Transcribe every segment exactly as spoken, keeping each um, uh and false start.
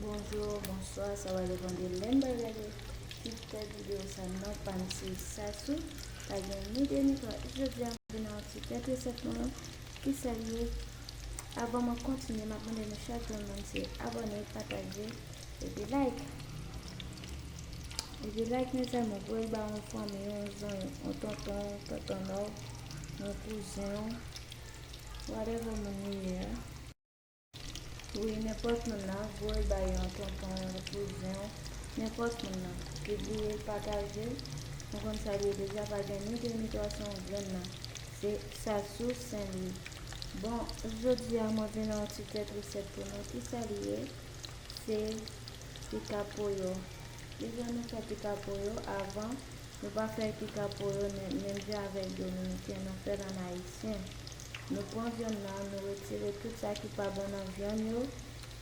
Bonjou, bonswa, sa va depann de lè n pral gade ti tèt videyo sa. Non pa m se Sasou, pa gen ni de ni twa. Jodi a m vin ak yon ti tèt resèt mwen ki sa l ye. Avan mwen kontinye, m ap mande nou chak grenn moun se abòne, pataje, epi like. Epi like, mezanmi, pou l ba yon fanmi, yon zanmi, yon tonton, tonton nò, yon kouzen, whatever moun li ye a. Wi, nenpòt moun nan, voye bay yon tonton, yon kouzen, nenpòt moun nan. Pibliye l, pataje l. Nou konn sa l ye deja, pa gen ni de ni twa, se yon grenn nan. Se Sasou Senlwi. Bon, jodi a mwen vin ak yon ti tèt resèt pou nou. Ki sa l ye? Se pika poyo. Deja nou fè pika poyo avan. Nou pa fè pika poyo menm jan avèk dominiken, nou fè l an ayisyen. Nou pran vyann nan, nou retire tout sa ki pa bon nan vyann yo.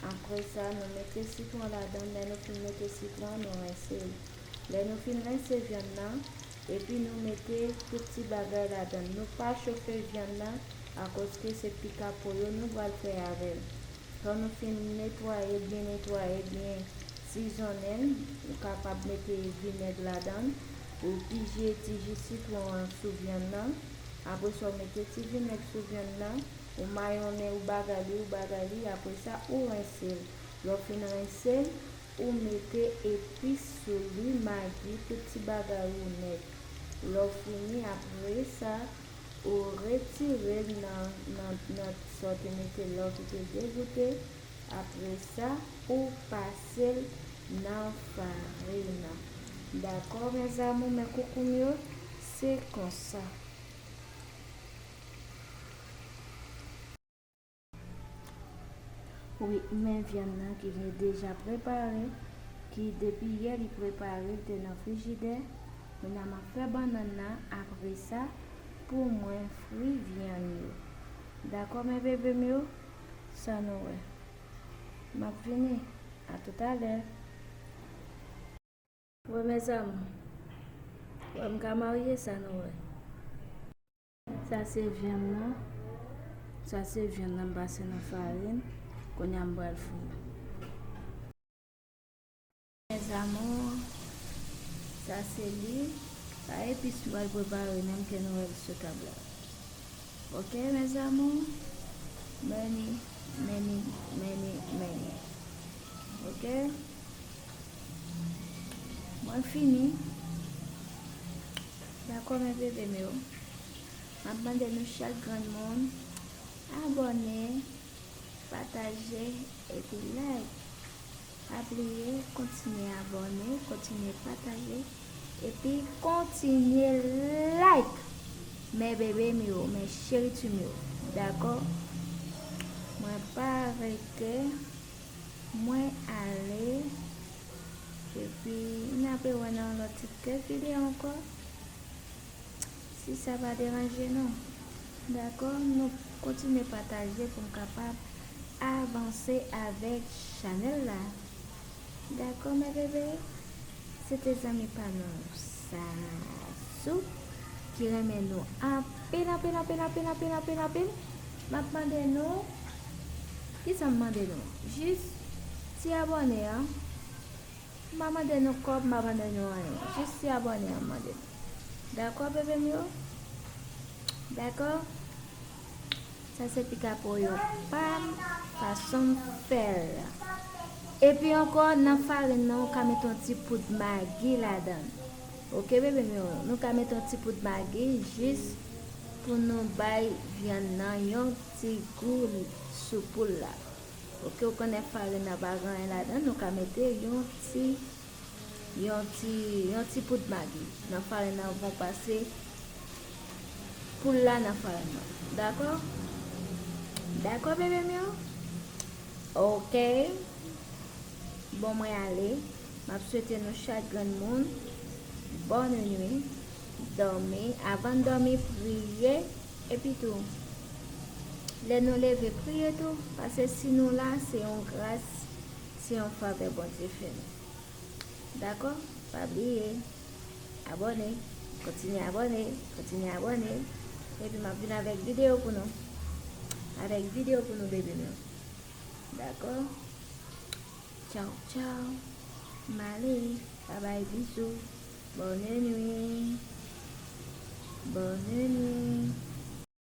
Apre sa, nou mete sitwon ladan. Lè nou fin mete sitwon, nou rense l. Lè nou fin rense vyann nan, epi nou mete tout ti bagay ladan. Nou pa chofe vyann nan, akoz ke se pika poyo nou pral fè avè l. Lè nou fin netwaye, byen netwaye, byen sizonnen l, ou kapab mete vinèg ladan l, ou pije ti ji sitwon an sou vyann nan. Apre sa, ou mete ti vinèg sou vyann nan, ou mayonnen, ou bagay li, ou bagay li, apre sa, ou rense l. Lè w fin rense l, ou mete epis sou li, magi, tout ti bagay ou nèt. Lè w fini, apre sa, ou retire l nan, nan, nan sa w te mete la w ki te degoute. Apre sa, ou pase l nan farin. Dakò, mes amours, mes coucou m yo, se konsa. Wi, men vyann nan ki gen deja prepare, ki depi yè li prepare, li te nan frijidè. Kounye a m ap fè bannann nan, apre sa, pou mwen fri vyann yo. Dakò, mes bébés m yo? Sa nou wè. M ap vini. A toutalè. Wè, mes amours. Wè, m ka marye, sa nou wè. Sa se vyann nan. Sa se vyann nan m pase nan farin. Kounye a m pral fri. Mes amours, sa se li. Pa epis m pral prepare menm ke nou wè l sou tab la. Ok, mes amours. Many, many, many, many. Ok? Mwen fini. Dakò, mes bébés m yo. M ap mande nou chak grenn moun abòne, pataje, epi like. Pa bliye, kontinye abòne, kontinye pataje, epi kontinye like. Mes bébés m yo, mes chéris m yo. Dakò? Mwen pa rete. Mwen ale. Epi, n ap wè nan yon lòt ti tèt videyo ankò. Si sa pa deranje nou. Dakò? Nou kontinye pataje pou m kapab avanse avèk chanèl la. Dakò, mes bébés? Se te zanmi pa nou, Sasou, ki renmen nou anpil, anpil, anpil, anpil, anpil, anpil, anpil. M ap mande nou, kisa m mande nou? Jis ti abòne an. M pa mande nou kòb, m pa mande nou anyen. Jis ti abòne an m mande nou. Dakò, bebe m yo? Dakò? Sa se pika poyo pa m, fason m fè l. Epi ankò, nan farin nan, ou ka mete yon ti poud magi ladan l. Oke, bebe m yo, nou ka mete yon ti poud magi jis pou nou bay vyann nan yon ti gou sou poul la. Oke, ou konnen farin nan pa gen anyen ladan l, nou ka mete yon ti yon ti, yon ti poud magi nan farin nan avan w pase poul la nan farin nan. Dakò? Dakò, bebe m yo? Oke. Bon, mwen ale. M ap swete nou chak grenn moun bòn nwi, dòmi. Avan n dòmi, priye. Epi tou, lè nou leve, priye tou. Paske si nou la, se yon gras, se yon favè Bondye fè nou. Dakò? Pa bliye abòne. Kontinye abòne. Kontinye abòne. Epi m ap vin avèk videyo pou nou. Avèk videyo pou nou, bebe m yo. Dakò? Tchaw, tchaw. M ale. Babay, bizou. Bonne nuit. Bonne nuit.